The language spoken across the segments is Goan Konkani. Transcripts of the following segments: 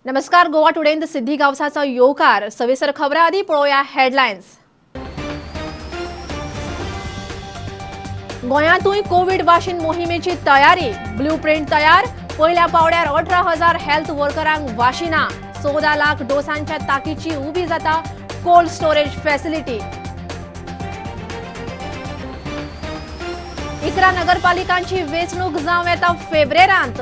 नमस्कार, गोवा टुडेंत सिद्धी गांवसाचो येवकार. सविस्तर खबरां आदी पळोवया हेडलायन्स. गोंयांतूय कोवीड वाशीन मोहिमेची तयारी, ब्लू प्रिंट तयार. पयल्या पावड्यार 18,000 हेल्थ वर्करांक वाशिनां, 14 लाख डोसांच्या ताकीची उबी जाता कोल्ड स्टोरेज फॅसिलिटी. 11 नगरपालिकांची वेंचणूक जावं येता फेब्रेरांत,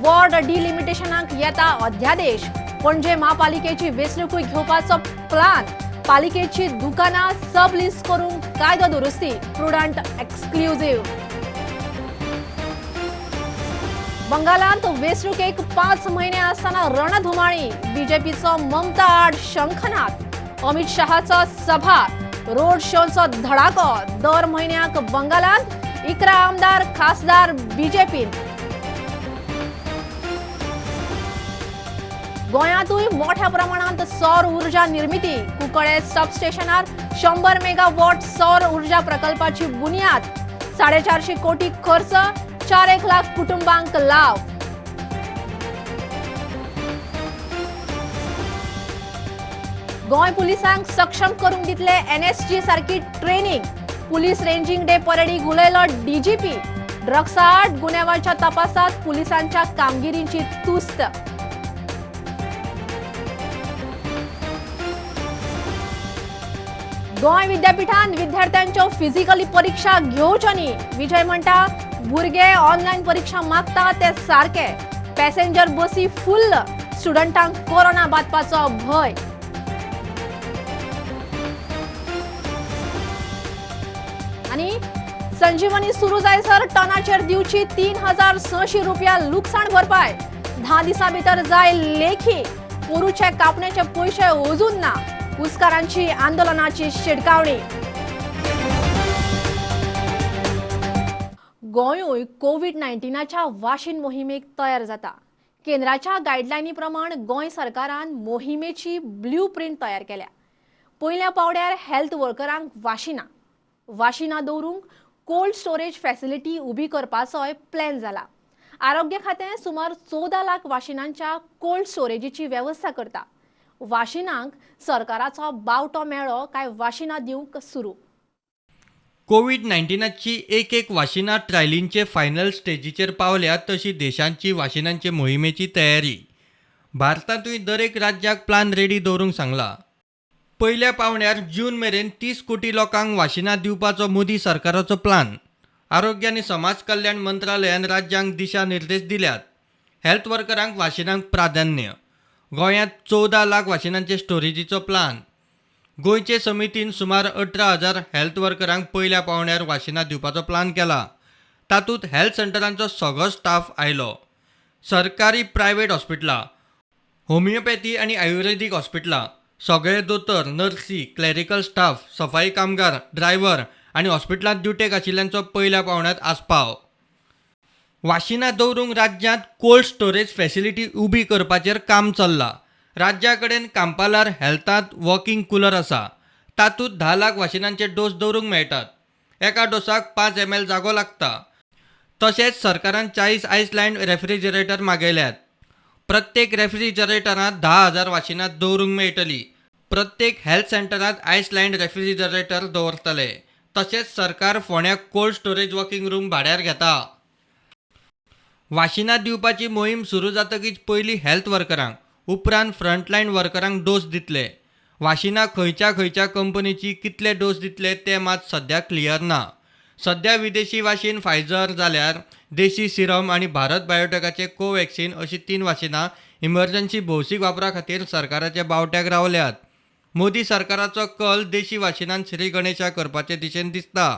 वॉर्ड डिलिमिटेशनाक येता अध्यादेश. पणजे म्हापालिकेची वेंचणुकूय घेवपाचो प्लान. पालिकेची दुकानां सब लीज करूंक कायदो दुरुस्ती. Prudent exclusive. बंगालांत वेंचणुकेक 5 म्हयने आसतना रणधुमाळी. बीजेपीचो ममता आड शंखनाद, अमित शहाचो सभा, रोड शोचो धडाको. दर म्हयन्याक बंगालांत 11 आमदार खासदार बीजेपीन. गोंयांतूय मोठ्या प्रमाणांत सौर ऊर्जा निर्मिती. कुंकळे सबस्टेशनार 100 मेगावॉट सौर ऊर्जा प्रकल्पाची बुन्याद. 450 कोटी खर्च, 4 लाख कुटुंबांक लाव. गोंय पुलिसांक सक्षम करूंक दितले एनएसजी सारकी ट्रेनिंग. पुलीस रेंजिंग डे परेडीक उलयलो डीजीपी. ड्रग्सा आड गुन्यांवाच्या तपासात पुलिसांच्या कामगिरीची तुस्त. गोंय विद्यापीठान विद्यार्थ्यांच्यो फिजिकली परीक्षा घेवच्यो न्ही. विजय म्हणटा भुरगे ऑनलायन परीक्षा मागता ते सारके. पॅसेंजर बसी फुल्ल, स्टुडंटांक कोरोना बादपाचो भंय. आनी संजीवनी सुरू जायसर टनाचेर दिवची 3,600 रुपया लुकसाण भरपाय. 10 दिसां भितर जाय लेखी. पोरूचे कापण्याचे पयशे अजून ना. कुस्कारांची आंदोलनाची शिडकावणी. गोंयूय कोवीड 19च्या वाशीन मोहिमेक तयार जाता. केंद्राच्या गायडलायनी प्रमाण गोंय सरकारान मोहिमेची ब्लू प्रिंट तयार केल्या. पयल्या पावड्यार हेल्थ वर्करांक वाशिनां, वाशिनां दवरूंक कोल्ड स्टोरेज फॅसिलिटी उबी करपाचोय प्लॅन जाला. आरोग्य खातें सुमार 14 लाख वाशिनांच्या कोल्ड स्टोरेजीची वेवस्था करता. वाशिनांक सरकाराचो बावटो मेळ्ळो काय वाशिनां दिवंक सुरू. कोवीड 19ची एक एक वाशिनां ट्रायलींचे फायनल स्टेजीचेर पावल्या तशी देशांची वाशिनांचे मोहिमेची तयारी. भारतांतूय दरेक राज्याक प्लान रेडी दवरूंक सांगला. पयल्या पावण्यार जून मेरेन 30 कोटी लोकांक वाशिनां दिवपाचो मोदी सरकाराचो प्लान. आरोग्य आनी समाज कल्याण मंत्रालयान राज्यांक दिशा निर्देश दिल्यात. हेल्थ वर्करांक वाशिनांक प्राधान्य. गोंयांत 14 लाख वाशिनांचे स्टोरेजीचो प्लान. गोंयचे समितीन सुमार 18,000 हेल्थ वर्करांक पयल्या पावण्यार वाशिनां दिवपाचो प्लान केला. तातूंत हेल्थ सेंटरांचो सगळो स्टाफ आयलो. सरकारी प्रायवेट हॉस्पिटलां, होमिओपॅथी आनी आयुर्वेदीक हॉस्पिटलां, सगळे दोतोर, नर्सी, क्लॅरिकल स्टाफ, सफाई कामगार, ड्रायव्हर आनी हॉस्पिटलांत ड्युटेक आशिल्ल्यांचो पयल्या पावण्यात आस्पाव. वाशिनां दवरूंक राज्यांत कोल्ड स्टोरेज फॅसिलिटी उबी करपाचेर काम चल्लां. राज्या कडेन कांपालार हेल्थांत वॉकिंग कुलर आसा. तातूंत 10 लाख वाशिनांचे डोस दवरूंक मेळटात. एका डोसाक 5 ml जागो लागता. तशेंच सरकारान 40 आयसलँड रेफ्रिजरेटर मागयल्यात. प्रत्येक रेफ्रिजरेटरांत 10,000 वाशिनां दवरूंक मेळटली. प्रत्येक हेल्थ सेंटरांत आयसलँड रेफ्रिजरेटर दवरतले. तशेंच सरकार फोंड्या कोल्ड स्टोरेज वॉकिंग रूम भाड्यार घेता. वाशिनां दिवपाची मोहीम सुरू जातकीच पयलीं हेल्थ वर्करांक, उपरांत फ्रंटलायन वर्करांक डोस दितले. वाशिनां खंयच्या खंयच्या कंपनीची कितले डोस दितले ते मात सद्या क्लियर ना. सद्या विदेशी वाशीन फायझर जाल्यार देशी सिरम आनी भारत बायोटेकाचे कोवॅक्सिन अशी 3 वाशिनां इमर्जन्सी भौशीक वापरा खातीर सरकाराच्या बावट्याक रावल्यात. मोदी सरकाराचो कल देशी वाशिनान श्री गणेशा करपाचे दिशेन दिसता.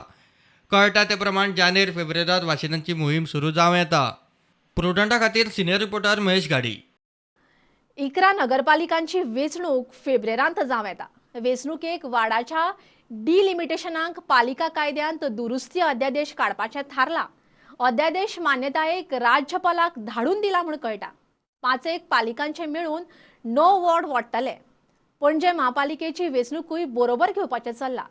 कळटा ते प्रमाण जानेर फेब्रेरांत वाशिनांची मोहीम सुरू जावं येता. प्रुडंटा खातीर सिनियर रिपोर्टर महेश घाडी. 11 नगरपालिकांची वेंचणूक फेब्रेरांत जावं येता. वेंचणुकेक वाडाच्या डिलिमिटेशनाक पालिका कायद्यांत दुरुस्ती अध्यादेश काडपाचें थारला. अध्यादेश मान्यतायेक राज्यपालाक धाडून दिला म्हूण कळटा. 5 पालिकांचे मेळून 9 वॉर्ड वाडटले. पणजे म्हापालिकेची वेंचणुकूय बरोबर घेवपाचें चल्लां.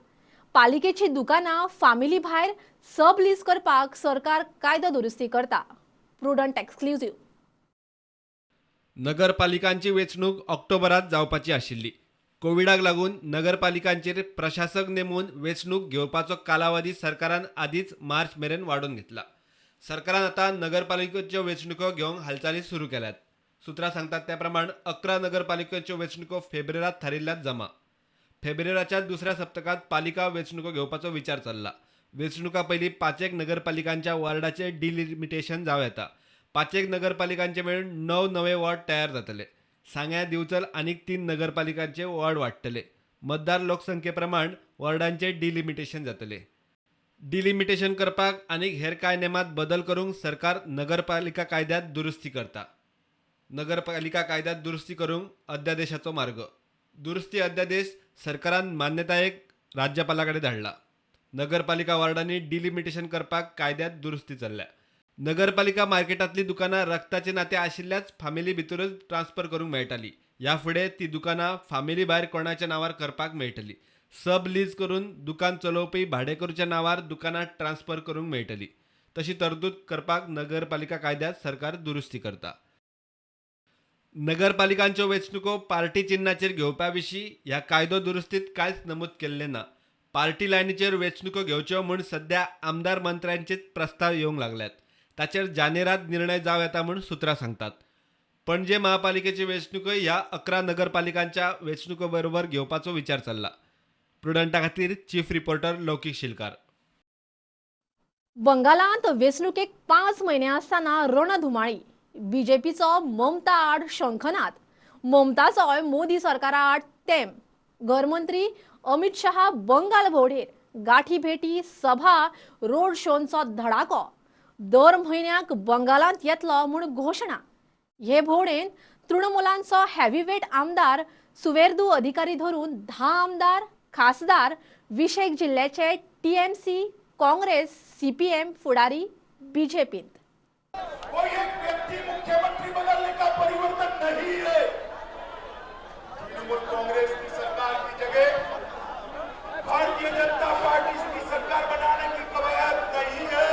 पालिकेची दुकानां फामिली भायर सब लीज करपाक सरकार कायदो दुरुस्ती करता. Prudent exclusive. नगरपालिकांची वेंचणूक ऑक्टोबरात जावपाची आशिल्ली. कोविडाक लागून नगरपालिकांचेर प्रशासक नेमून वेंचणूक घेवपाचो कालावधी सरकारान आदींच मार्च मेरेन वाडोवन घेतला. सरकारान आतां नगरपालिकेच्यो वेंचणुको घेवंक हालचाली सुरू केल्यात. सुत्रां सांगतात त्या प्रमाण 11 नगरपालिकेच्यो वेंचणुको फेब्रेरात थारिल्ल्यात जमा. फेब्रेराच्या दुसऱ्या सप्तकांत पालिका वेंचणुको घेवपाचो विचार चल्ला. वेंचणुका पयलीं 5 नगरपालिकांच्या वॉर्डाचें डिलिमिटेशन जावं येता. 5 नगरपालिकांचे मेळून 9 नवे वॉर्ड तयार जातले. सांग्या, दिवचल आनीक 3 नगरपालिकांचे वॉर्ड वाडटले. मतदार लोकसंख्ये प्रमाण वॉर्डांचे डिलिमिटेशन जातले. डिलिमिटेशन करपाक आनीक हेर कांय नेमांत बदल करूंक सरकार नगरपालिका कायद्यांत दुरुस्ती करता. नगरपालिका कायद्यांत दुरुस्ती करूंक अध्यादेशाचो मार्ग. दुरुस्ती अध्यादेश सरकारान मान्यतायेक राज्यपाला कडेन धाडला. नगरपालिका वॉर्डांनी डिलिमिटेशन करपाक कायद्यांत दुरुस्ती चल्ल्या. नगरपालिका मार्केटांतली दुकानां रक्ताचे नाते आशिल्ल्याच फामिली भितरूच ट्रान्सफर करूंक मेळटाली. ह्या फुडें ती दुकानां फामिली भायर कोणाच्या नांवार करपाक मेळटली. सब लीज करून दुकान चलोवपी भाडेकरूच्या नांवार दुकानां ट्रान्सफर करूंक मेळटली. तशी तरतूद करपाक नगरपालिका कायद्यांत सरकार दुरुस्ती करता. नगरपालिकांच्यो वेंचणुको पार्टी चिन्नाचेर घेवपा विशीं ह्या कायदो दुरुस्तीत कांयच नमूद केल्लें ना. पार्टी लायनीचेर वेंचणुको घेवच्यो म्हूण सद्या आमदार मंत्र्यांचेच प्रस्ताव येवंक लागल्यात. ताचेर जानेरात निर्णय जावं येता म्हूण सुत्रां सांगतात. पणजे महापालिकेची वेंचणुकय ह्या 11 नगरपालिकांच्या वेंचणुको बरोबर घेवपाचो विचार चल्ला. प्रुडंटा खातीर चीफ रिपोर्टर लौकीक शिलकार. बंगालांत वेंचणुकेक 5 म्हयने आसतना रणधुमाळी. बीजेपीचो ममता आड शंखनाद, ममताचोय मोदी सरकारा आड तेम. घरमंत्री अमित शहा बंगाल भोंवडेर, गाठी भेटी, सभा, रोड शोंचो धडाको. दर म्हयन्याक बंगालांत येतलो म्हूण घोशणा. हे भोंवडेन तृणमूलांचो हेवीवेट आमदार सुवेर्दू अधिकारी धरून 10 आमदार, खासदार, 20 जिल्ह्याचे टीएमसी, काँग्रेस, सीपीएम फुडारी बीजेपींत. कोई एक व्यक्ति मुख्यमंत्री बदलने का परिवर्तन नहीं है. तृणमूल कांग्रेस की सरकार की जगह भारतीय जनता पार्टी की सरकार बनाने की कवायद नहीं है.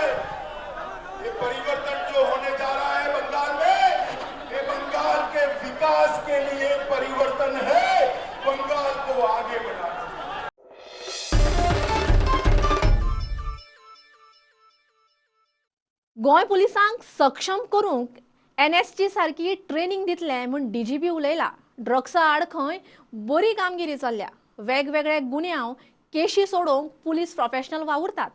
ये परिवर्तन जो होने जा रहा है बंगाल में, ये बंगाल के विकास के लिए परिवर्तन है, बंगाल को आगे बढ़ाना. गोंय पुलिसांक सक्षम करूंक एनएसजी सारकी ट्रेनिंग दितले म्हूण डीजीपी उलयला. ड्रग्सा आड खंय बरी कामगिरी चल्ल्या. वेगवेगळे गुन्यांव केशी सोडोवंक पुलीस प्रोफेशनल वावुरतात.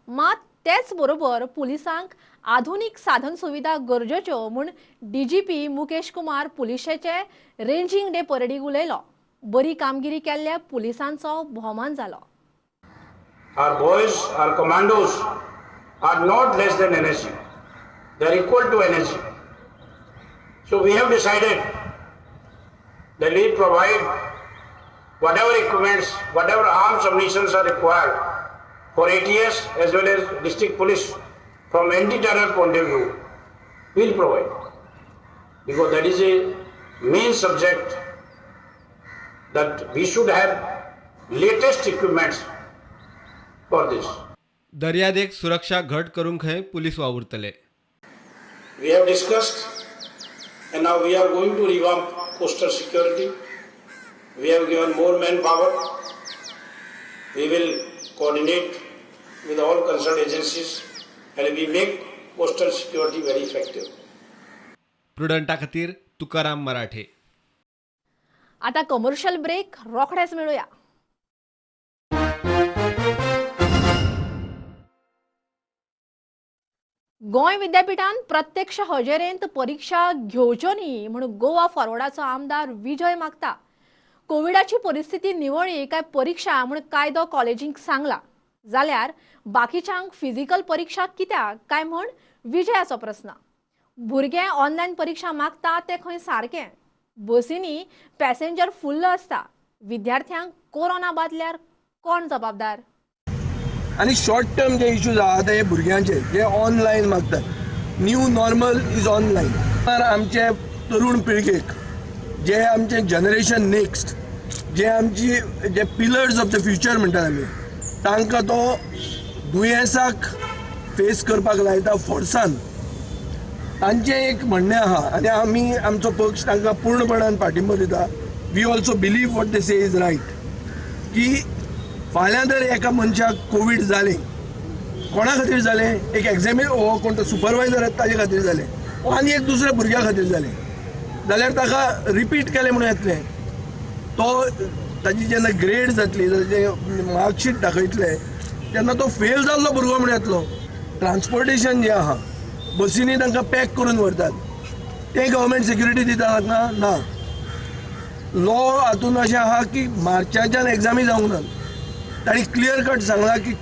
मात तेच बरोबर पुलिसांक आधुनीक साधन सुविधा गरजेच्यो म्हूण डीजीपी मुकेश कुमार पुलिशेचे रेंजिंग डे परेडीक उलयलो. बरी कामगिरी केल्ल्या पुलिसांचो भोवमान जालो. Our boys, our commandos are not less than NSG. They are equal to NSG. So we have decided that we provide whatever equipments, whatever arms, ammunitions are required for ATS as well as district police from anti-terror point of view, we will provide. Because that is a main subject that we should have latest equipments for this. दर्यादेग सुरक्षा घट करूंक खंय police वावुरतले. We have discussed and now we are going to revamp coastal security. We have given more manpower. We will coordinate with all concerned agencies and we make coastal security very effective. प्रुडंटा खातीर तुकाराम मराठे. आता कमर्शियल ब्रेक, रोखडेच मेळुया. गोंय विद्यापीठान प्रत्यक्ष हजेरेंत परीक्षा घेवच्यो न्ही म्हूण गोवा फॉरवर्डाचो आमदार विजय मागता. कोविडाची परिस्थिती निवळ्ळी काय परीक्षा म्हूण कायदो कॉलेजींक सांगला, जाल्यार बाकीच्यांक फिजिकल परीक्षा कित्याक काय म्हूण विजयाचो प्रस्न. भुरगे ऑनलायन परीक्षा मागता ते खंय सारकें. बसींनी पॅसेंजर फुल्ल आसता. विद्यार्थ्यांक कोरोना बादल्यार कोण जबाबदार? आनी शॉर्ट टर्म जे इश्यूज आहा ते भुरग्यांचे जे ऑनलायन मागतात. New normal is online. आमचे तरुण पिळगेक जे आमचे जनरेशन नेक्स्ट जे आमची जे पिलर्स ऑफ the future म्हणटात आमी, तांकां तो दुयेंसाक फेस करपाक लायता फोर्सान. तांचें एक म्हणणें आहा आनी आमी आमचो पक्ष तांकां पूर्णपणान पाठिंबो दिता. We also believe what they say is right की फाल्यां जर एका मनशाक कोवीड जालें, कोणा खातीर जालें, एक एग्जामी हो कोण तो सुपरवायजर आसा ताजे खातीर जालें वो आनी एक दुसऱ्या भुरग्या खातीर जालें जाल्यार ताका रिपीट केलें म्हणून येतलें. तो ताजी जेन्ना ग्रेड जातली, ताजें मार्कशीट दाखयतले तेन्ना तो फेल जाल्लो भुरगो म्हणून येतलो. ट्रान्सपोर्टेशन जें आहा बसींनी तांकां पॅक करून व्हरतात, तें गव्हर्मेंट सेक्युरिटी दिता तांकां ना. लॉ हातून अशें आहा की मार्चाच्यान एग्जामी जावंक ना. तांणी क्लियर कट सांगलां की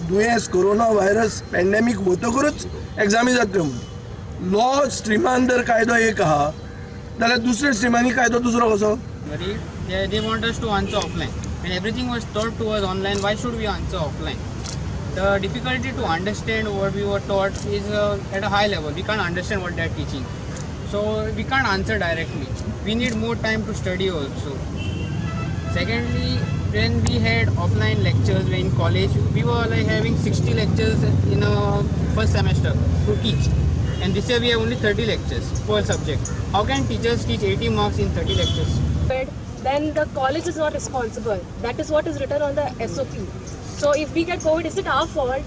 दुयेंस कोरोना व्हायरस पॅन्डेमीक वतकूच एग्जामी जातल्यो म्हणून. लॉ स्ट्रिमान जर कायदो एक आहा जाल्यार दुसऱ्या स्ट्रिमांनी कायदो दुसरो कसो? They want us to answer offline. When everything was taught to us online, why should we answer offline? The difficulty to understand what we were taught is at a high level. We can't understand what they are teaching. So we can't answer directly. We need more time to study also. Secondly, when we had offline lectures in college, we were like having 60 lectures in a first semester to teach. And this year we have only 30 lectures per subject. How can teachers teach 80 marks in 30 lectures? Then the college is not responsible. That is what is written on the SOP. So if we get COVID, is it our fault?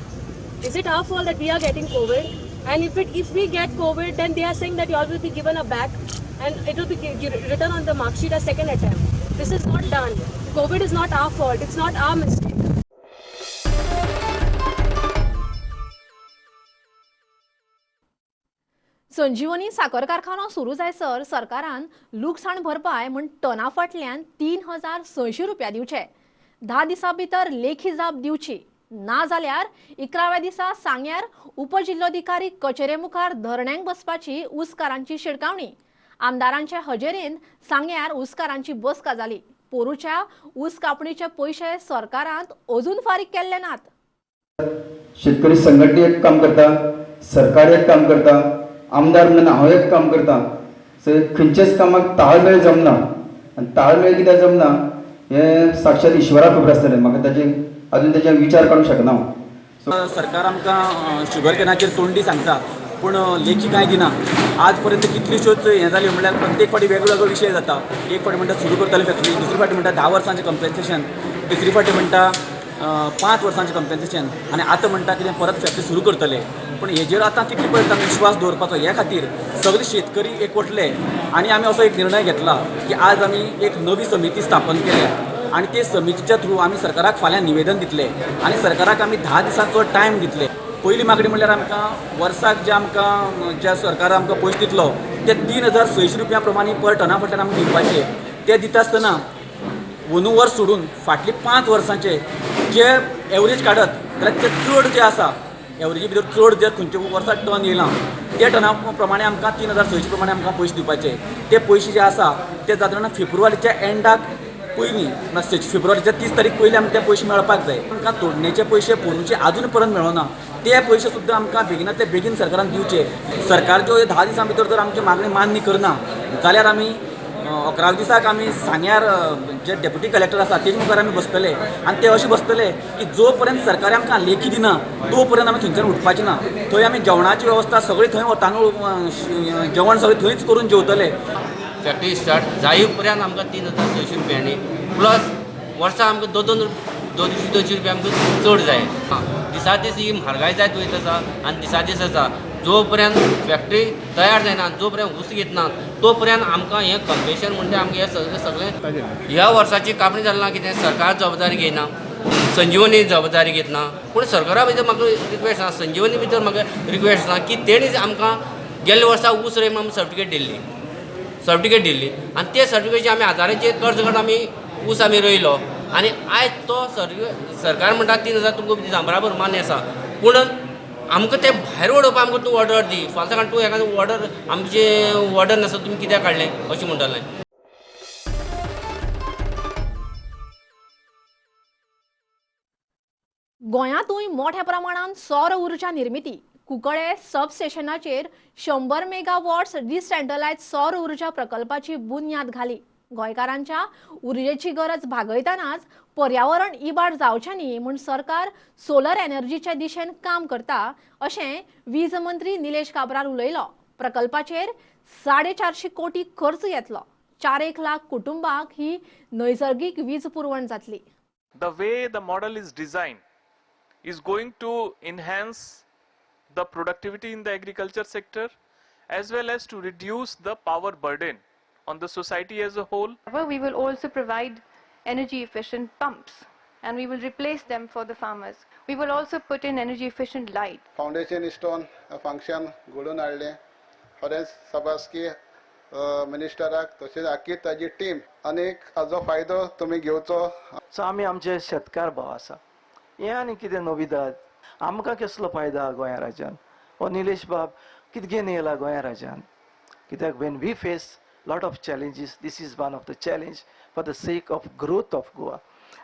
Is it our fault that we are getting COVID? And if we get COVID, then they are saying that you all will be given a back and it will be written on the mark sheet as second attempt. This is not done. COVID is not our fault. It's not our mistake. Sanjivani साकर कारखानो सुरू जायसर सरकारान लुकसाण भरपाय म्हूण टना फाटल्यान 3600 रुपया दिवचे. 10 दिसां भितर लेखी जाप दिवची, ना जाल्यार 11व्या दिसा सांग्यार उपजिल्लोधिकारी कचेरे मुखार धरण्यांक बसपाची ऊसकारांची शिडकावणी. आमदारांचे हजेरेन सांग्यार ऊसकारांची बसका जाली. पोरूच्या ऊस कापणीचे पयशे सरकारान अजून फारीक केल्ले नात. शेतकरी संघटना एक काम करता, सरकार एक काम करता, आमदार म्हणून हांव एक काम करता. सो खंयच्याच कामाक ताळमेळ जमना आनी ताळमेळ कित्याक जमना हें साक्षात ईश्वराक खबर आसतलें. म्हाका ताजे अजून ताजे विचार काडूंक शकना हांव. सरकार आमकां शुगर कॅनाचेर तोंडी सांगता पूण लेखी कांय दिना. आज पर्यंत कितल्योश्योच हें जाल्यो म्हणल्यार प्रत्येक फावटी वेगवेगळो विशय जाता. एक फावटी म्हणटा सुरू करतले फॅक्टरी, दुसरी फावटी म्हणटा 10 वर्सांचें कंपेन्सेशन, तिसरी फावटी म्हणटा 5 वर्सांचें कंपेन्सेशन आनी आतां म्हणटा कितें परत फॅक्टरी सुरू करतले. पूण हेजेर आतां कितले पर्यंत आमी विश्वास दवरपाचो हे खातीर सगळे शेतकरी एकवटले आनी आमी असो एक निर्णय घेतला की आज आमी एक नवी समिती स्थापन केल्या आनी ते समितीच्या थ्रू आमी सरकाराक फाल्यां निवेदन दितले आनी सरकाराक आमी 10 दिसांचो टायम दितले. पयली मागणी म्हणल्यार आमकां वर्साक जे आमकां ज्या सरकार आमकां पयशे दितलो ते 3600 रुपया प्रमाणे पर टना फाटल्यान आमकां दिवपाचे. ते दिता आसतना अंदू वर्स सोडून फाटली 5 वर्सांचे जे एवरेज काडत जाल्यार ते चड जे आसा एवरेजी भितर चड जे खंयच्या वर्सा टन येयलां ते टना प्रमाणे आमकां 3600 प्रमाणे आमकां पयशे दिवपाचे. ते पयशे जे आसा ते जाता फेब्रुवारीच्या एंडाक पयलीं फेब्रुवारीच्या 30 तारीख पयलीं आमकां ते पयशे मेळपाक जाय. आमकां तोडणेचे पयशे पोरूचे आजून पर्यंत मेळना, ते पयशे सुद्दां आमकां बेगिनातले बेगीन सरकारान दिवचे. सरकार ज्यो 10 दिसां भितर जर आमची मागणी मान्य करना जाल्यार आमी 11 दिसाक आमी सांग्यार जे डेप्युटी कलेक्टर आसा तेजे मुखार आमी बसतले आनी ते अशें बसतले की जो पर्यंत सरकार आमकां लेखी दिना तो पर्यंत आमी थंयच्यान उठपाचे ना. थंय आमी जेवणाची वेवस्था सगळी थंय तांदूळ जेवण सगळें थंयच करून जेवतले. फॅक्टरी स्टार्ट जाय उपरांत आमकां 3600 रुपयांनी प्लस वर्सा आमकां 200-200 रुपया आमकां चड जाय. दिसा दीस ही म्हारगाय जायत वयत आसा आनी दिसा दीस आसा जो पर्यंत फॅक्टरी तयार जायना, जो पर्यंत ऊस घेतना तो पर्यंत आमकां हें कंपेन्सेशन म्हणटा आमकां हें सगळें सगळें ह्या वर्साची कापणी जाली ना कितें सरकार जबाबदारी घेयना, संजीवनी जबाबदारी घेतना. पूण सरकारा भितर म्हाका रिक्वेस्ट आसा, संजीवनी भितर म्हाका रिक्वेस्ट आसा की तेणी आमकां गेल्ल्या वर्सा ऊस रोय म्हणून सर्टिफिकेट दिल्ली, सर्टिफिकेट दिल्ली आनी ते सर्टिफिकेटी आमी आदाराचेर कर्ज काडून आमी ऊस आमी रोयलो आनी आयज तो सरकार म्हणटा 3000 तुमकां दिता बराबर मान्य आसा, पूण आमकां तें भायर उडोवपाक आमकां तूं ऑर्डर दी फाल्यां सकाळीं तूं एखादें ऑर्डर आमचें ऑर्डर नासता तुमी कित्याक काडलें अशें म्हणटलें. गोंयांतूय मोठ्या प्रमाणान सौर ऊर्जा निर्मिती. कुंकळे सब स्टेशनाचेर 100 मेगावॉट्स डिसेंट्रलायज सौर ऊर्जा प्रकल्पाची बुन्याद घाली. गोंयकारांच्या ऊर्जेची गरज भागयतनाच पर्यावरण इबाड जावचें न्ही म्हूण सरकार सोलर एनर्जीच्या दिशेन काम करता अशें वीज मंत्री निलेश काब्राल उलयलो. प्रकल्पाचेर 450 कोटी खर्च येतलो. 4 लाख कुटुंबांक ही नैसर्गिक वीज पुरवण जातली. The way the model is designed is going to enhance the productivity in the agriculture sector as well as to reduce the power burden on the society as a whole. We will also provide energy efficient pumps and we will replace them for the farmers. We will also put in energy efficient light. Foundation stone function घडोवन हाडलें. खरेंच सबासकी मिनिस्टराक तशेंच आखी ताजी टीम आनीक हाजो फायदो तुमी घेवचो. सो आमी आमचे शेतकार भाव आसा, हें आनी कितें नविदाद आमकां कसलो फायदो आहा गोंया राज्यान? हो निलेश बाब कितें घेवन येयला गोंया राज्यान? कित्याक when we face lot of challenges, this is one of the challenge for the sake of growth of Goa.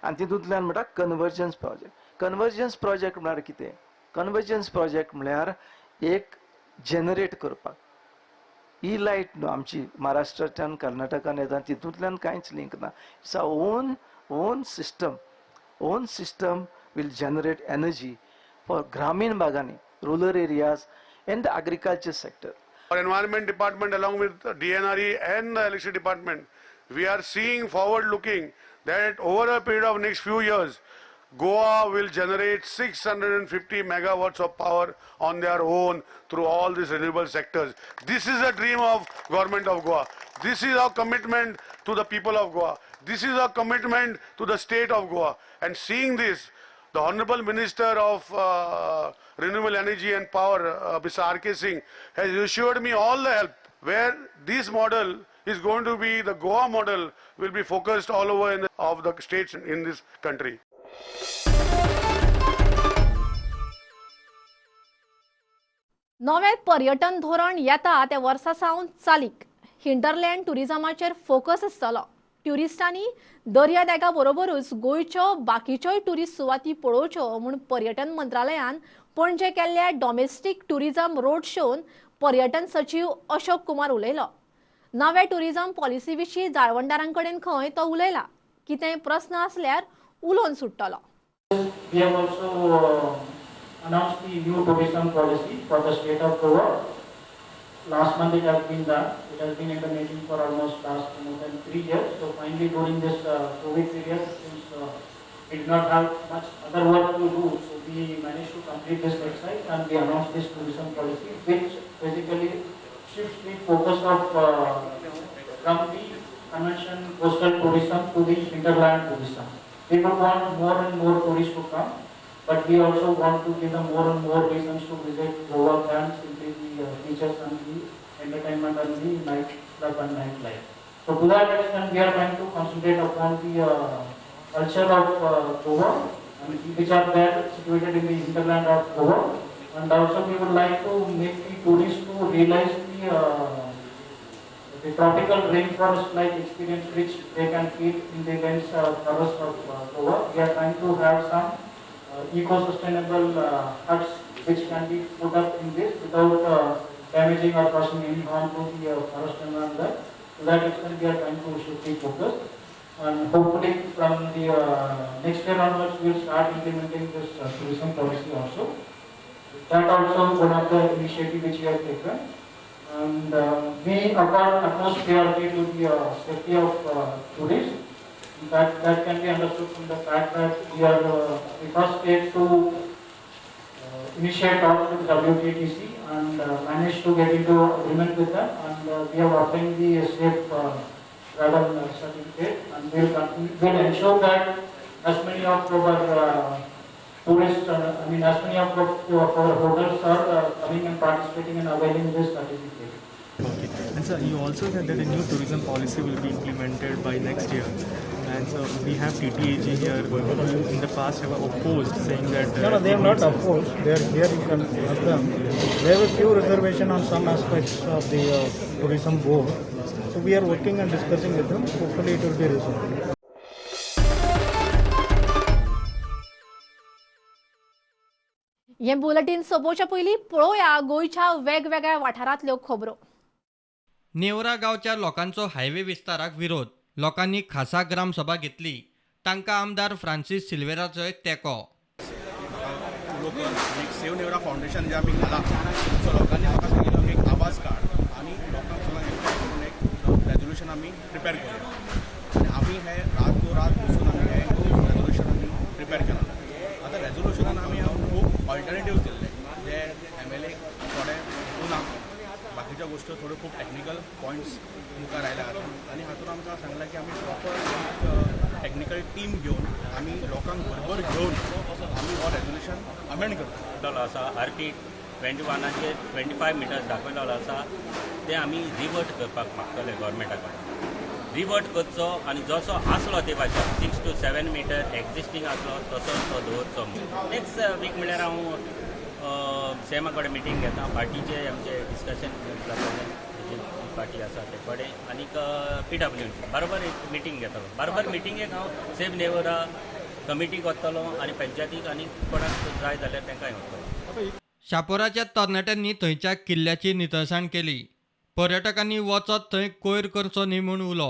आनी तितूंतल्यान म्हणटा कन्वर्जन्स प्रोजेक्ट. कन्वर्जन्स प्रोजेक्ट म्हळ्यार कितें? कन्वर्जन्स प्रोजेक्ट म्हळ्यार एक जनरेट करपाक ही लायट न्हू आमची महाराष्ट्राच्यान कर्नाटकान येता, तितूंतल्यान कांयच लिंक ना. It's a own system. Own system will generate energy for ग्रामीण भागांनी, rural areas and the agriculture sector. Our environment department along with DNRE and the electricity department, we are seeing forward looking that over a period of next few years, Goa will generate 650 megawatts of power on their own through all these renewable sectors. This is a dream of government of Goa. This is our commitment to the people of Goa. This is our commitment to the state of Goa. And seeing this, the Honorable Minister of Renewable Energy and Power, Mr. R.K. Singh, has assured me all the help where this model is going to be, the Goa model will be focused all over in of the states in this country. नवें पर्यटन धोरण येता त्या वर्सा सावन चालीक. हिंटरलँड टुरिझमाचेर फोकस आसतलो. ट्युरिस्टांनी दर्यादेगा बरोबरूच गोंयच्यो बाकीच्योय ट्युरिस्ट सुवाती पळोवच्यो म्हूण पर्यटन मंत्रालयान पणजे केल्ल्या डॉमेस्टीक ट्युरिझम रोड शोन पर्यटन सचीव अशोक कुमार उलयलो. नवे ट्युरिझम पॉलिसी विशीं जाळवणदारां कडेन खंय तो उलयला. कितेंय प्रस्न आसल्यार उलोवन सुट्टलो. We have also announced the new tourism policy for the state of Goa. Last month it has been done. It has been in the making for almost last more than 3 years. So finally during this COVID period, since we did not have much other work to do, so we managed to complete this exercise and we announced this tourism policy, which basically shifts the focus of from the convention coastal tourism to the hinterland tourism. We would want more and more tourists to come, but we also want to give them more and more reasons to visit Goa than simply the beaches and the entertainment and the night club and nightlife. So to that extent, we are trying to concentrate upon the culture of Goa, and which are there situated in the hinterland of Goa. And also we would like to make the tourists to realize the tropical rainforest-like experience which they can feel in the dense forest of Goa. We are trying to have some eco-sustainable huts which can be put up in this without damaging or causing any harm to the forest environment. To that extent, we are trying to shift the focus. And hopefully from the next year onwards, we will start implementing this tourism policy also. That also one of the initiative which we have taken. And we accord utmost priority to the safety of tourists. That can be understood from the fact that we are the first state to initiate talks with WTTC and managed to get into agreement with them, and we have obtained the safe travel certificate, and we will ensure that as many of our tourists, as many of our hotels are coming and participating and availing this certificate. Okay. And sir, you also said that a new tourism policy will be implemented by next year. And so we have TTAG here who in the past have opposed, saying that... No, they have not opposed. They are here, you can ask them. They have a few reservations on some aspects of the tourism board. So we are working and discussing with them. Hopefully it will be resolved. हे बुलेटिन सोंपोवच्या पयलीं पळोवया गोंयच्या वेगवेगळ्या वाठारांतल्यो खबरो. नेवरा गांवच्या लोकांचो हायवे विस्ताराक विरोध. लोकांनी खासा ग्रामसभा घेतली. तांकां आमदार फ्रांसीस सिल्वेराचोय तेंको. लोकल एक सेव नेवरा फावंडेशन जे आमी घाला, सो लोकांनी म्हाका सांगिल्लो की एक आवाज आवाज काड आनी लोकांक सगळ्यांक एकठांय करून एक रेजोल्युशन आमी प्रिपेर करूया. आनी आमी हे रात दो रात बसून आमी हे रेजोल्युशन आमी प्रिपेर केलां. आतां रेजोल्युशनान आमी खूब ऑल्टरनेटिव्स दिल्ले जे MLA थोडे ना, बाकीच्या गोश्टी थोड्यो खूब टॅक्निकल पॉयंट्स मुखार आयल्या आतां. आनी हातूंत आमकां सांगलां की आमी प्रॉपर एक टॅक्निकल टीम घेवन आमी लोकांक बरोबर घेवन आमी हो रेजोल्युशन अमेंड करता. आसा RP 21 25 मिटर्स दाखयलेलो आसा ते आमी रिवर्ट करपाक मागतले गव्हर्मेंटा कडेन. रिवर्ट करचो आनी जसो आसलो ते भाशेन 6 to 7 metre existing आसलो तसोच तो दवरचो. नेक्स्ट वीक म्हणल्यार हांव सेमा कडेन मिटींग घेता, पार्टीचे आमचे डिस्कशन जातलें, जी पार्टी आसा ते कडेन आनीक PW बरोबर एक मिटींग घेतलो. बरोबर मिटिंगेक हांव सेम नेवरा कमिटीक वतलो आनी पंचायतीक आनी कोणाक जाय जाल्यार तांकांय वतलो. शापोराच्या तरणाट्यांनी थंयच्या किल्ल्याची नितळसाण केली. पर्यटकांनी वचत थंय कोयर करचो न्ही म्हूण उलो.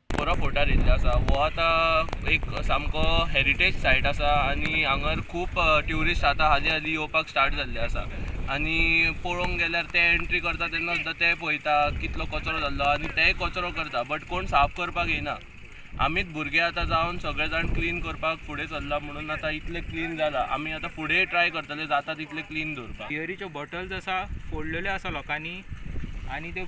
शापोरा फोर्टार येयल्ले आसा. हो आतां एक सामको हेरिटेज सायट आसा आनी हांगर खूब ट्युरिस्ट आतां हालीं हालीं येवपाक स्टार्ट जाल्ले आसा. आनी पळोवंक गेल्यार ते एंट्री करता तेन्ना सुद्दां ते पळयता कितलो कचरो जाल्लो आनी तेय कचरो करता, बट कोण साफ करपाक येयना. आमीच भुरगे आतां जावन सगळे जाण क्लीन करपाक फुडें सरला म्हणून आतां इतलें क्लीन जालां. आमी आतां फुडें ट्राय करतले जाता तितलें क्लीन दवरपाक. बियरीच्यो बॉटल्स आसा फोडलेल्यो आसा लोकांनी आनी त्यो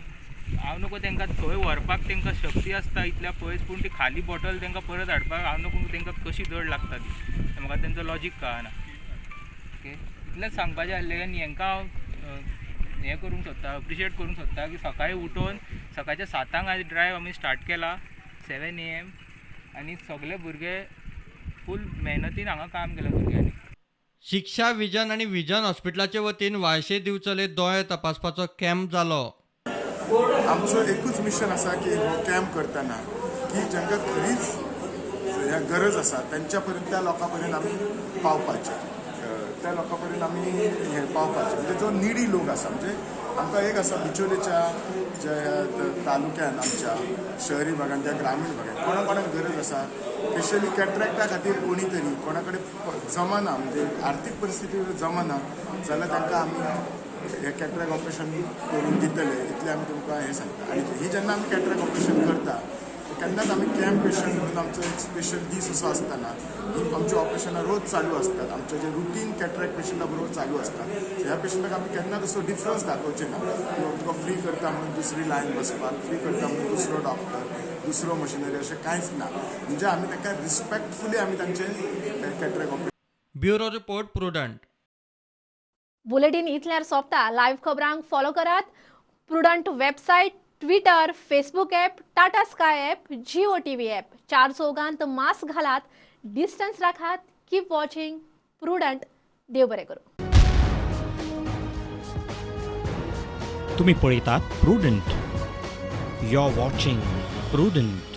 हांव नको तांकां थंय व्हरपाक तांकां शक्ती आसता इतल्या पयस, पूण ती खाली बॉटल तांकां परत हाडपाक हांव नको तांकां कशी जड लागता ती, म्हाका तेंचो लॉजीक कळना. ओके, इतलेंच सांगपाचें आसलें. आनी हांकां हांव हें करूंक सोदता, अप्रिशिएट करूंक सोदता की सकाळीं उठोवन सकाळच्या 7 आयज ड्रायव आमी स्टार्ट केला 7 AM आनी सगळे भुरगे फूल मेहनतीन हांगा काम केलां भुरग्यांनी. शिक्षा विजन आनी विजन हॉस्पिटलाचे वतीन वायशे दिवचले दोळे तपासपाचो कॅम्प जालो. आमचो एकूच मिशन आसा की हो कॅम्प करतना की जांकां खरीच ह्या गरज आसा तेंच्या पर्यंत, त्या लोकां पर्यंत आमी पावपाचें, त्या लोकां पर्यंत आमी हें पावपाचें. म्हणजे जो निडी लोक आसा, म्हणजे आमकां एक आसा बिचोलेच्या ज्या ह्या तालुक्यान, आमच्या शहरी भागान, त्या ग्रामीण भागान कोणा कोणाक गरज आसा, स्पेशली कॅट्रॅक्टा खातीर कोणी तरी कोणा कडेन जमाना, म्हणजे आर्थीक परिस्थिती जमाना जाल्यार तांकां आमी हे कॅट्रॅक्ट ऑपरेशन करून दितले, इतलें आमी तुमकां हें सांगता. आनी ही जेन्ना आमी कॅट्रॅक्ट ऑपरेशन करता केन्नाच आमी कॅम्प पेशंट म्हणून आमचो एक स्पेशल दीस असो आसतना ही आमची ऑपरेशनां रोज चालू आसतात. आमचे जे रुटीन कॅट्रॅक्ट पेशंटा बरोबर चालू आसतात. ह्या पेशंटाक आमी केन्नाच असो डिफरन्स दाखोवचे ना किंवा तुका फ्री करता म्हणून दुसरी लायन बसपाक, फ्री करता म्हणून दुसरो डॉक्टर, दुसरो मशिनरी, अशें कांयच ना. म्हणजे आमी तांकां रिस्पेक्टफुली आमी तांचे cataract operation. Bureau report, Prudent. Bulletin इतल्यार सोंपता. लायव्ह खबरांक फॉलो करात Prudent website, Twitter, Facebook app, Tata Sky app, Jio TV app. 4 चौगांत mask घालात, डिस्टन्स राखात. Keep watching Prudent. देव बरें करूं. तुम्ही पळयतात Prudent. You are watching Prudent.